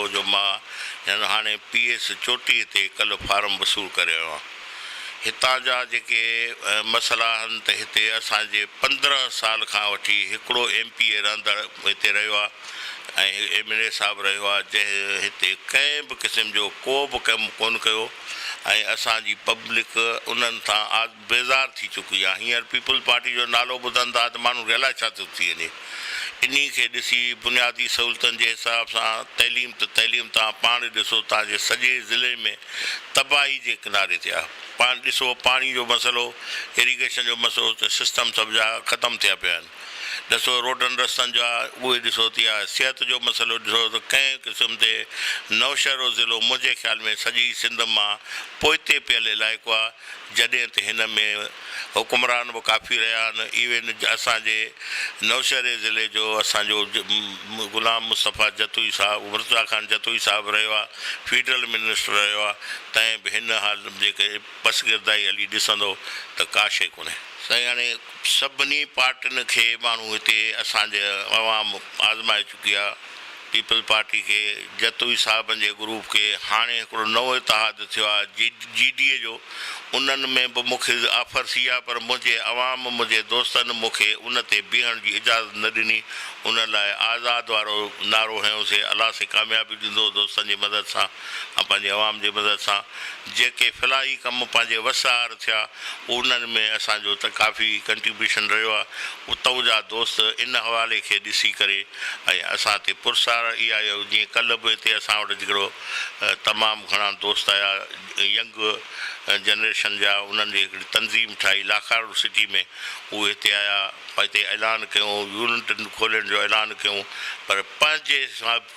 ٿيو جو مان هن هاڻي پي ايس چوٽيهه تي ڪلهه فارم وصول ڪري آيو آهيان. هتان جا جيڪي مسئلا آهن ته هتي اسان جي 15 سال کان وٺي هڪڙو ايم پي اي رهندڙ هتي رهيو آهي ۽ ايم اين اي صاحب رهيو آهي جنهن هتي ڪنهن به قسم جو ڪو به ڪم ڪونه ڪيو ۽ اسان جي پبلڪ انهن تان بيزار ٿي چڪي آهي هينئر پيپلز پارٽي جو نالو ٻڌن ٿا ته ماڻهن کي الائي ڇا ٿو ٿي وڃي انهي کي ڏسي بنيادي سهولتن جي حساب سان تعليم ته تعليم توهان پاڻ ڏسو توهان جي سڄي ضلعي ۾ تباهي جي ڪناري تي آ. پاڻ ڏسو پاڻي جو مسئلو، ايريگيشن جو مسئلو ته سسٽم سڀ جا ختم ٿيا پيا آهن. ڏسو روڊن رستن جا اهي ڏسو ته يا صحت جو مسئلو ڏسو ته ڪنهن قسم تي نوشهرو ضلعو منهنجي خيال ۾ سڄي سنڌ مان پوئتي پيل علائقو آ. جڏهن ته هن ۾ حڪمران به ڪافي رهيا آهن. ايون اسان جي نوشهري ضلعي جو اسان جو غلام مصطفيٰ جتوئي صاحب، مرتضيٰ خان جتوئي صاحب رهيو آهي، فيڊرل منسٽر رهيو آهي، تنهن به هن حال جيڪي پسگردائي هلي ڏسندو ته ڪا شيء ڪونهي. سائين هاڻي سڀني پارٽين کي ماڻهو هتي اسان جي عوام آزمائي چڪي آهي. پيپلز پارٽي کي، جتوئي صاحبن جي گروپ کي، هاڻي هڪڙو نئون اتحاد ٿيو آهي جي جي ڊي اي جو، انهن ۾ به مون کي آفر ٿي آهي پر منهنجي عوام، منهنجي دوستن مون کي ان تي بيهڻ جي اجازت نه ڏني، ان لاء آزاد وارو نعرو هنيوسي، الله سين ڪاميابي ڏيندو دوستن جي مدد سان ۽ پنهنجي عوام جي مدد سان جيڪي فلاحي ڪم پنهنجي وس آهر ٿيا انهن ۾ اسان جو ته ڪافي ڪنٽريبيوشن رهيو آهي، اتئون جا دوست ان حوالي کي ڏسي ڪري ۽ اسان تي پرسار اها آهي جيئن ڪلهه به هتي اسان وٽ هڪڙو تمام گهڻا دوست آيا ينگ جنريشن جا انهن جي هڪڙي تنظيم ٺاهي لاکارو سٽي ۾ اهي هتي آيا هتي اعلان ڪيون يونٽن کولڻ جو اعلان ڪيون پر پنهنجي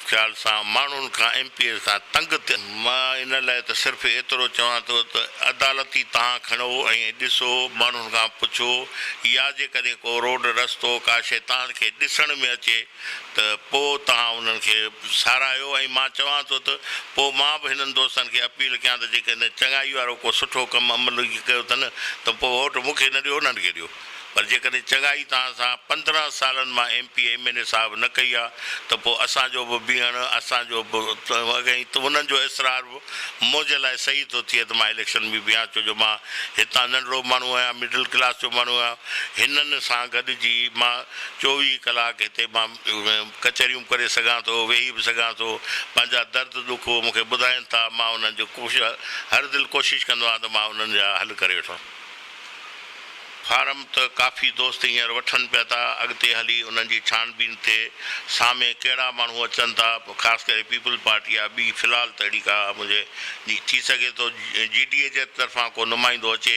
خيال سان ماڻهن کان ايم پي ايز کان تنگ ٿيا. مان ان لاء ته صرف ايترو چوان ٿو ته عدالتي تان کڻو ۽ ڏسو، ماڻهن کان پڇو يا جيڪڏهن ڪو روڊ رستو ڪا شيء توهان کي ڏسڻ ۾ اچي ته پوء توهان انهن کي ساراهيو ۽ مان چوان ٿو ته پوء مان به هنن دوستن کي اپيل ڪيان ته جيڪڏهن چڱائي وارو ڪو سٺو ڪم عمل ڪيو اٿن ته پوء ووٽ مون کي نه ڏيو انهن کي ڏيو. پر جيڪڏهن چڱائي توهان سان 15 سالن مان M P A M N A صاحب نه ڪئي آ ته پوء اسان جو به بيهڻ اسان جو به ۽ انهن جو اصرار به منهنجي لاء صحيح ٿو ٿئي ته مان اليڪشن ۾ بيهان ڇو جو مان هتان ننڍڙو ماڻهو آهيان مڊل ڪلاس جو ماڻهو آهيان هنن سان گڏجي مان 24 ڪلاڪ هتي مان ڪچهريون به ڪري سگهان ٿو ويهي به سگهان ٿو پنهنجا درد ڏک هو مون کي ٻڌائين ٿا مان انهن جو هر دل ڪوشش ڪندو آهيان ته مان انهن جا حل ڪري وٺان. فارم ته ڪافي دوست هينئر وٺن پيا ٿا، اڳتي هلي انهن جي ڇان بين ٿئي، سامهين ڪهڙا ماڻهو اچن ٿا، خاص ڪري پيپلز پارٽي آ، ٻي في الحال ته اهڙي ڪا منهنجي ٿي سگهي ٿو جي ڊي اي جي طرفان ڪو نمائندو اچي،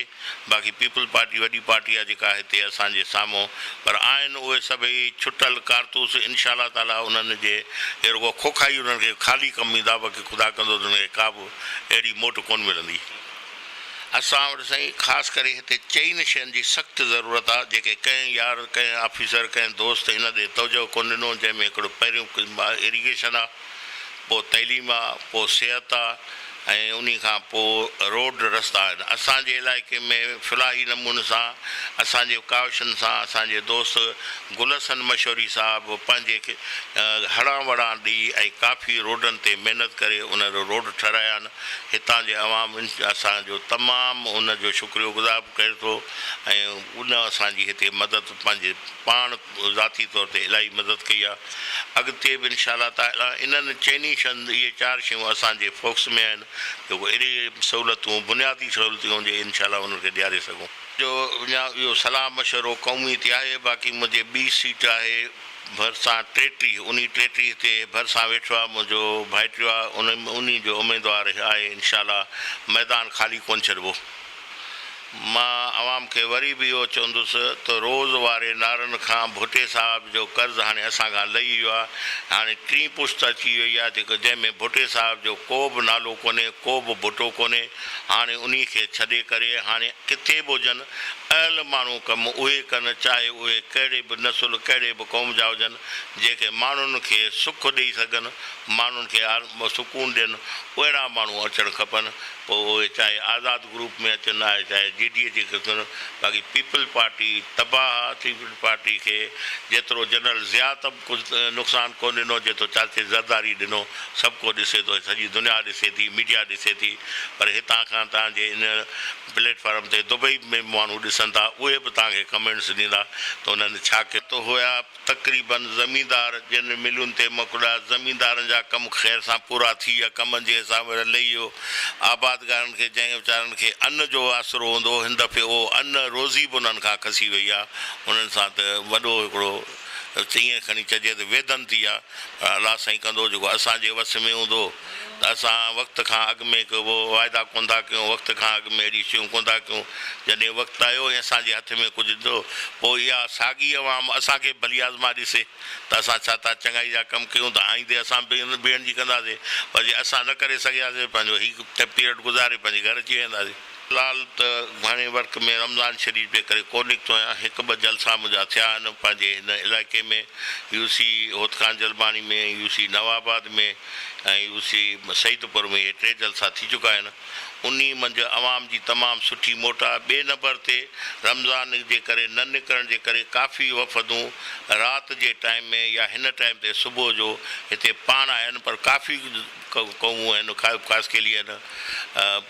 باقي پيپلز پارٽي وڏي پارٽي آ جيڪا هتي اسان جي سامهون پر آهن اهي سڀئي ڇٽل ڪارتوس انشاء الله تعاليٰ انهن جي هي رڳو کوکا ئي انهن کي خالي ڪم ايندا باقي خدا ڪندو ته انهن کي ڪا به اهڙي موٽ ڪونه ملندي. اسان وٽ سائين خاص ڪري هتي چئن شين جي سخت ضرورت آ جيڪي ڪنهن يار ڪنهن آفيسر ڪنهن دوست ان ڏي توجهه ڪونه ڏنو جنهن ۾ هڪڙو پهريون قسم آ ايريگيشن آ پوء تعليم آ پوء صحت آ ۽ انهي کان پوء روڊ رستا آهن اسان جي علائقي ۾ فلاحي نموني سان اسان جي ڪاوشن سان اسان جي دوست گل حسن مشوري صاحب پنهنجي هڙان وڙان ڏئي ۽ ڪافي روڊن تي محنت ڪري ان روڊ ٺهرايا آهن هتان جي عوام اسان جو تمام ان جو شڪريو گذار به ڪري ٿو ۽ ان اسان جي هتي مدد پنهنجي پاڻ ذاتي طور تي الاهي مدد ڪئي آهي اڳتي به انشاء الله تعالي انهن چئني شين اهي چار شيون اسان جي فوڪس ۾ آهن جيڪو اهڙي سهولتون بنيادي سهولتون جي انشاء الله انهن کي ڏياري سگهون. جو اڃا اهو صلاح مشورو قومي تي آهي باقي منهنجي ٻي سيٽ آهي ڀرسان 33 انهي 33 تي ڀرسان ويٺو آ منهنجو ڀائٽيو آ انهي جو اميدوار آهي انشاء الله ميدان خالي ڪونه ڇڏبو. مان عوام کي وري به اهو چوندس ته روز واري نعرن کان ڀٽي صاحب جو قرض هاڻي اسان کان لهي ويو آ هاڻي ٽين پشت اچي وئي آ جيڪو جنهن ۾ ڀٽي صاحب جو ڪو به نالو ڪونهي ڪو به ڀٽو ڪونهي هاڻي انهي کي ڇڏي ڪري هاڻي ڪٿي به هجن اهل ماڻهو ڪم اهي ڪن، چاهي اهي ڪهڙي به نسل، ڪهڙي به قوم جا هجن، جيڪي ماڻهن کي سک ڏئي سگهن، ماڻهن کي سڪون ڏين، اهڙا ماڻهو اچڻ کپن، پوء اهي چاهي آزاد گروپ ۾ اچن آهي چاهي جي ڊي اي جي کي باقي پيپلز پارٽي تباهه آ، پيپلز پارٽي کي جيترو جنرل ضياء ته به ڪجهه نقصان ڪونه ڏنو جيترو چاچي زرداري ڏنو، سڀ ڪو ڏسي ٿو، سڄي دنيا ڏسي ٿي، ميڊيا ڏسي ٿي پر هتان کان توهان جي ان پليٽ فارم تي دبئي ۾ به ماڻهو ڏسن ٿا اهي به توهان کي ڪمينٽس ڏيندا ته انهن ڇا ڪيو. ته هيا تقريبن زميندار جن ملين تي مڪڙا زميندارن جا ڪم خير سان پورا ٿي ويا ڪمن جي حساب سان لهي ويو آبادگارن کي جنهن ويچارن کي ان جو آسرو هوندو هو هن دفعي اهو ان روزي به انهن کان کسي وئي آ انهن سان ته وڏو هڪڙو ائين کڻي چئجي ته ويڌن ٿي آ پر الله سائين ڪندو جيڪو اسان جي وس ۾ هوندو ته اسان وقت کان اڳ ۾ ڪو واعدا ڪونه ٿا ڪيون، وقت کان اڳ ۾ اهڙيون شيون ڪونه ٿا ڪيون، جڏهن وقت آيو ۽ اسان جي هٿ ۾ ڪجهه ٿيو، پوء اها ساڳي عوام اسان کي ڀلي آزما ڏسي ته اسان ڇا ٿا چڱائي جا ڪم ڪيون ته آئيندي اسان به بيهڻ جي ڪنداسين، پر جي اسان نه ڪري سگهياسين پنهنجو هي پيرڊ گذاري پنهنجي گهر اچي وينداسين. في الحال ته گهڻي ورڪ ۾ رمضان شريف جي ڪري ڪونه نڪتو آهيان، هڪ ٻه جلسا منهنجا ٿيا آهن پنهنجي هن علائقي ۾ U C Hot Khan Jalbani ۾ U C Nawabad ۾ ۽ U C Saeedpur ۾ اهي ٽي جلسا ٿي چڪا آهن انهي منجهه عوام جي تمام سٺي موٽ آهي ٻئي نمبر تي رمضان جي ڪري نه نڪرڻ جي ڪري ڪافي وفدون رات جي ٽائيم ۾ يا هن ٽائيم تي صبح جو هتي پاڻ آيا آهن پر ڪافي قومون آهن خاصخيلي آهن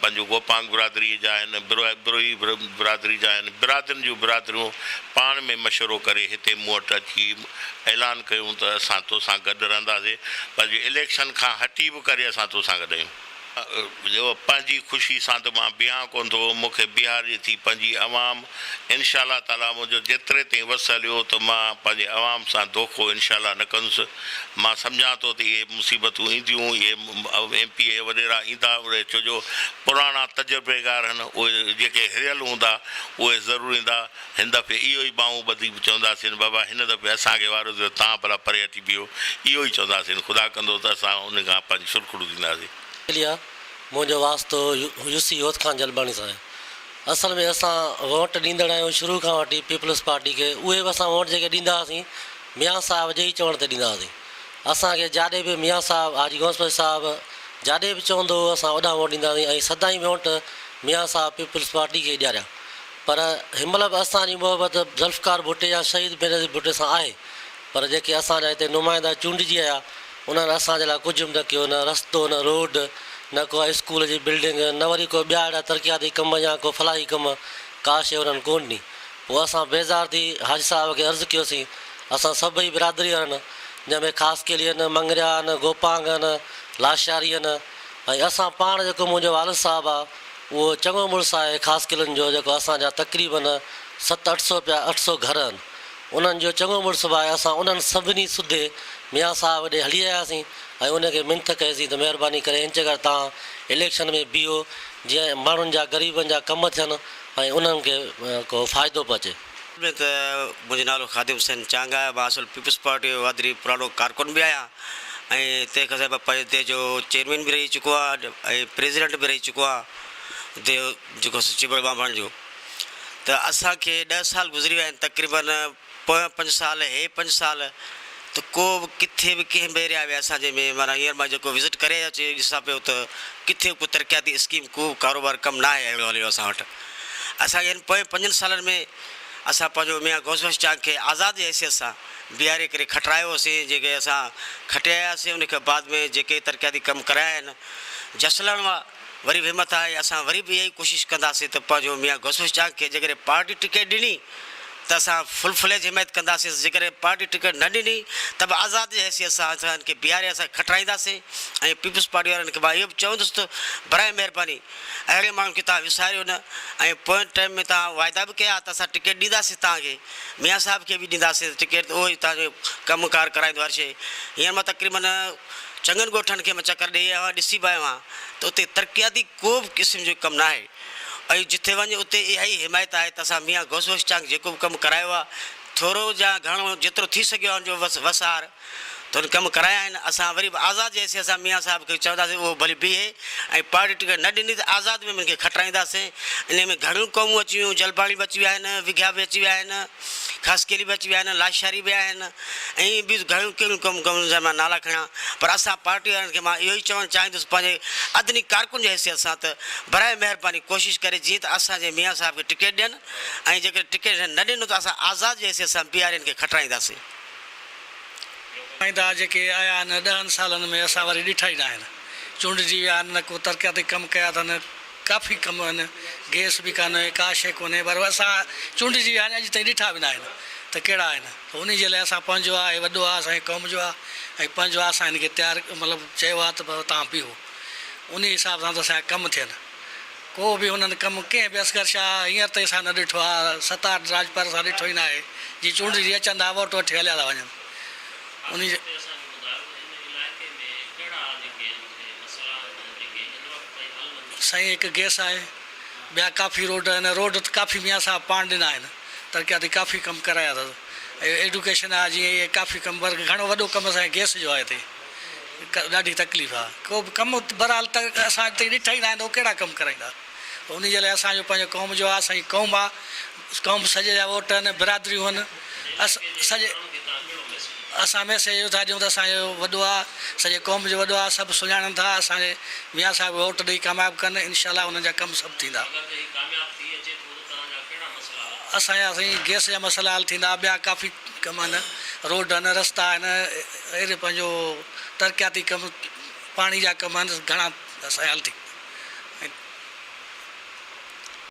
پنهنجو گوپانگ برادري جا آهن بروهي برادري جا آهن برادرين جون برادريون پاڻ ۾ مشورو ڪري هتي مون وٽ اچي اعلان ڪيون ته اسان توسان گڏ رهنداسين پر جي اليڪشن کان هٽي به ڪري اسان توسان گڏ آهيون. جو پنهنجي خوشي سان ته مان بيهان ڪونه ٿو مون کي بيهاري ٿي پنهنجي عوام انشاء الله تعالي منهنجو جيتري تائين وس هليو ته مان پنهنجي عوام سان دوکو انشاء الله نه ڪندس مان سمجهان ٿو ته اهي مصيبتون اينديون اهي ايم پي اي وڏيرا ايندا اهي ڇو جو پراڻا تجربيگار هن اهي جيڪي هريل هوندا اهي ضرور ايندا هن دفعي اهو ئي ٻانهون ٻڌي به چونداسين بابا هن دفعي اسان کي وارو ڏيو تان ڀلا پري هٽي بيهو اهو ئي چونداسين خدا ڪندو ته اسان ان کان پنهنجي سرخرو ٿينداسين. ليا منهنجو واسطو يو سي هوت خان جلباڻي سان آهي. اصل ۾ اسان ووٽ ڏيندڙ آهيون شروع کان وٺي پيپلز پارٽي کي اهي به اسان ووٽ جيڪي ڏيندا هئاسين ميان صاحب جي ئي چوڻ تي ڏيندا هئاسين اسان کي جاڏي به ميان صاحب حاجي غوث بخش صاحب جاڏي به چوندو هو اسان اوڏانهن ووٽ ڏيندا هئاسين ۽ سدائين ووٽ ميان صاحب پيپلز پارٽي کي ئي ڏياريا پر هن مهل به اسان جي محبت ذوالفقار ڀٽي يا شهيد بينظير ڀٽي سان آهي پر جيڪي اسان جا هتي نمائندا چونڊجي آيا انهن اسان جي لاء ڪجهه به نه ڪيو، نه رستو، نه روڊ، نه ڪو اسڪول جي بلڊنگ، نه وري ڪو ٻيا اهڙا ترقياتي ڪم يا ڪو فلاحي ڪم، ڪا شيء انهن ڪونه ڏني. پوء اسان بيزار ٿي حاجي صاحب کي عرض ڪيوسين، اسان سڀئي برادري آهن، جنهن ۾ خاصخيلي آهن، مڱريا آهن، گوپانگ آهن، لاشاري آهن ۽ اسان پاڻ جيڪو منهنجو والد صاحب آهي، اهو چڱو مڙس آهي خاصخيلن جو، جيڪو اسان جا تقريبن ست اٺ سو پيا اٺ سو گهر آهن. انهن جو چڱو مڙس به آهي، اسان انهن سڀني سڌي ميان صاحب ڏي هلي آياسين ۽ ان کي منٿ ڪئيسين ته مهرباني ڪري انچ ڪر توهان اليڪشن ۾ بيهو جيئن ماڻهن جا غريبن جا ڪم ٿين ۽ انهن کي ڪو فائدو پهچي. ۾ ته منهنجو نالو خادم حسين چانگ آهي مان اصل پيپلز پارٽي جو وادري پراڻو ڪارڪن به آهيان ۽ تنهن کان سواء پنهنجي ديهه جو چيئرمين به رهي چڪو آهيان ۽ پريزيڊنٽ به رهي چڪو آهيان ديهه جيڪو چٻڙ ٻانڀڻ جو ته اسان کي ڏهه سال گذري ويا آهن تقريبن پويان پنج سال هي پنج سال ته ڪو به ڪٿي به ڪنهن به ايريا ۾ اسان جي ۾ معنيٰ هينئر مان جيڪو وزٽ ڪري اچي ڏسان پيو ته ڪٿي به ڪو ترقياتي اسڪيم ڪو به ڪاروبار ڪم نه آهي اهڙو هليو اسان وٽ اسان کي هن پوين پنجن سالن ۾ اسان پنهنجو ميان غوث بخش چانگ کي آزاد جي حيثيت سان بيهاري ڪري کٽرايو هوسين جيڪي اسان کٽي آياسين ان کان بعد ۾ جيڪي ترقياتي ڪم ڪرايا آهن جسلڻ وري به همت آهي اسان وري به اها ئي ڪوشش ڪنداسين ته پنهنجو ميان غوث بخش چانگ کي جيڪڏهن پارٽي ٽڪيٽ ڏني ته اسان فل فليج حمايت ڪنداسين جيڪڏهن پارٽي ٽڪيٽ نه ڏني ته به آزاد جي حيثيت سان اسان هن کي بيهاري اسان کٽرائينداسين ۽ پيپلز پارٽي وارن کي مان اهو به چوندس ته برائي مهرباني اهڙي ماڻهن کي توهان وساريو نه ۽ پوئين ٽائيم ۾ توهان واعدا به ڪيا ته اسان ٽڪيٽ ڏينداسين توهان کي ميان صاحب کي به ڏينداسين ٽڪيٽ اهو ئي توهان جو ڪم ڪار ڪرائيندو هر شيء هينئر مان تقريبن چڱن ڳوٺن کي مان چڪر ڏئي آيو آهيان ڏسي به آيو آهيان ته اتي ترقياتي ڪو به قسم جو ڪم ناهي ۽ جٿي وڃ اتي اها ئي حمايت آهي ته اسان ميان غوث بخش چانگ جيڪو به ڪم ڪرايو آهي ٿورو يا گهڻو جيترو ٿي سگهيو آهي ان جو وس وس آهر ته ان ڪم ڪرايا آهن. اسان وري به آزاد جي حيثيت سان ميان صاحب کي چونداسين اهو ڀلي بيهي ۽ پارٽي ٽڪيٽ نه ڏني ته آزاد ۾ به ان کي کٽرائينداسين. انهي ۾ گهڻيون قومون اچي ويون، جلباڻي به اچي ويا آهن، وگهيا به اچي ويا آهن، خاصخيلي به اچي ويا آهن، لاشاري به آهن ۽ ٻيون گهڻيون ڪهڙيون قومون قومن جا مان نالا کڻان پر اسان پارٽي وارن کي مان اهو ئي چوڻ چاهيندس پنهنجي ادني ڪارڪن جي حيثيت سان ته براء مهرباني ڪوشش ڪري جيئن ته اسان جي ميان صاحب کي ٽڪيٽ ڏين ۽ جيڪڏهن ٽڪيٽ نه ڏنو ته اسان آزاد جي حيثيت سان بيهاري ان کي کٽرائينداسين. نمائندا جيڪي آيا آهن ڏهن سالن ۾ اسان وري ڏٺا ئي ناهن. چونڊجي ويا آهن نه ڪو ترقياتي ڪم ڪيا اٿن ڪافي ڪم آهن گئس به ڪانهي ڪا شيء ڪونهي پر اسان چونڊجي ويا آهن اڄ تائين ڏٺا به ناهن ته ڪهڙا آهن ته انهي جي لاء اسان پنهنجو آهي وڏو آهي اسان جي قوم جو آهي ۽ پنهنجو آهي اسان هن کي تيار مطلب چيو آهي ته بابا توهان بيهو انهي حساب سان ته اسان جا ڪم ٿين. ڪو به انهن ڪم ڪنهن به اصغر شاهه هينئر تائين اسان نه ڏٺو آهي، ستار راڄپر اسان ڏٺو ئي ناهي، جي چونڊجي اچن ٿا ووٽ وٺي هليا ٿا وڃن. انهي جي. سائين هڪ گئس آهي ٻيا ڪافي روڊ آهن روڊ ته ڪافي ميان صاحب پاڻ ڏنا آهن ترقياتي ڪافي ڪم ڪرايا اٿس ۽ ايڊوڪيشن آهي جيئن اهي ڪافي ڪم پر گهڻو وڏو ڪم اسان کي گئس جو آهي هتي. ڏاڍي تڪليف آ ڪو به ڪم بھرحال ته اسان اڄ تائين ڏٺا ئي ناهن ته هو ڪهڙا ڪم ڪرائيندا ته انهي جي لاء اسان جو پنهنجو قوم جو آ اسان جي قوم آ قوم سڄي جا ووٽ آهن برادريون آهن اس سڄي اسان ميسيج اهو ٿا ڏيون ته اسان جو وڏو آ سڄي قوم جو وڏو آ سڀ سڃاڻن ٿا اسان جي ميان صاحب کي ووٽ ڏئي ڪامياب ڪن انشاء الله انهن جا ڪم سڀ ٿيندا. اسان جا سائين گئس جا مسئلا حل ٿيندا ٻيا ڪافي ڪم آهن روڊ آهن رستا آهن اهڙي پنهنجو ترقياتي ڪم پاڻي جا ڪم آهن گهڻا اسان جا حل ٿي.